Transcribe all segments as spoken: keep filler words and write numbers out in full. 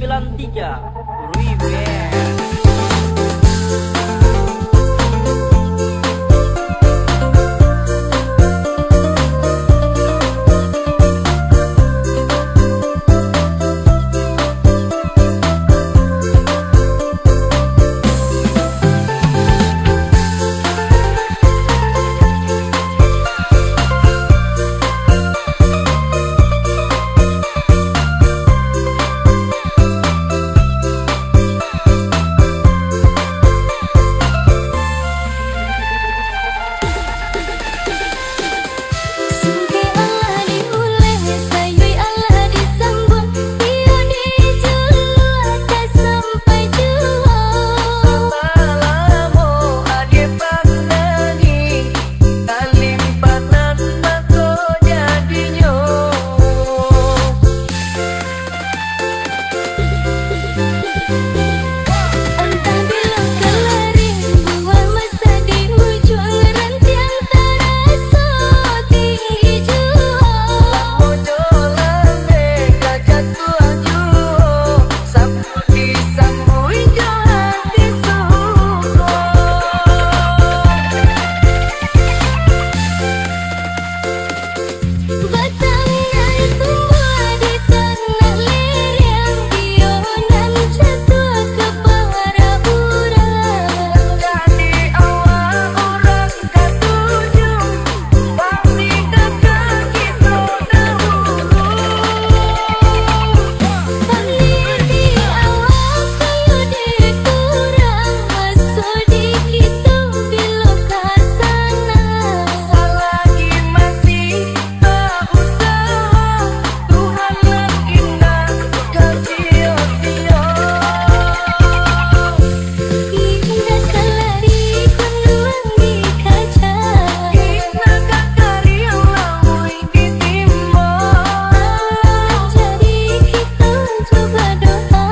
sembilan tiga Remix. Sungkek alah diuleh, sayuik alah disambuang, iyo di juluah ka sampai juo. Salamo adie panangi, kalimpatan mako jadinyo. Antah bilo kalari, buah masa di ujuang rantiang taraso tinggi juo. Lamo jo lambek ka jatuah juo, sapu disambuik jo hati suko. Batang nan tumbuah di tanah liriang, iyo nan jatuah ka para urang. Jadi awak urang katuju, pasti ka kaki so dahulu. Pangin di awak kayo dikurang, maso di kito bilo ka sana. Salagi masih Tuhan nan indak ka sio-sio. Indak ka lari kunduang dikaja. Indak ka kariang lauik ditimbo. Jadi kito jo badoa.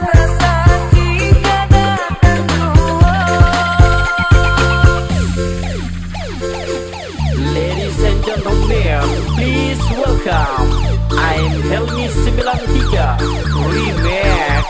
Rasaki ka datang juo. Ladies and gentlemen, please welcome, I'm Helmi sembilan tiga Remix.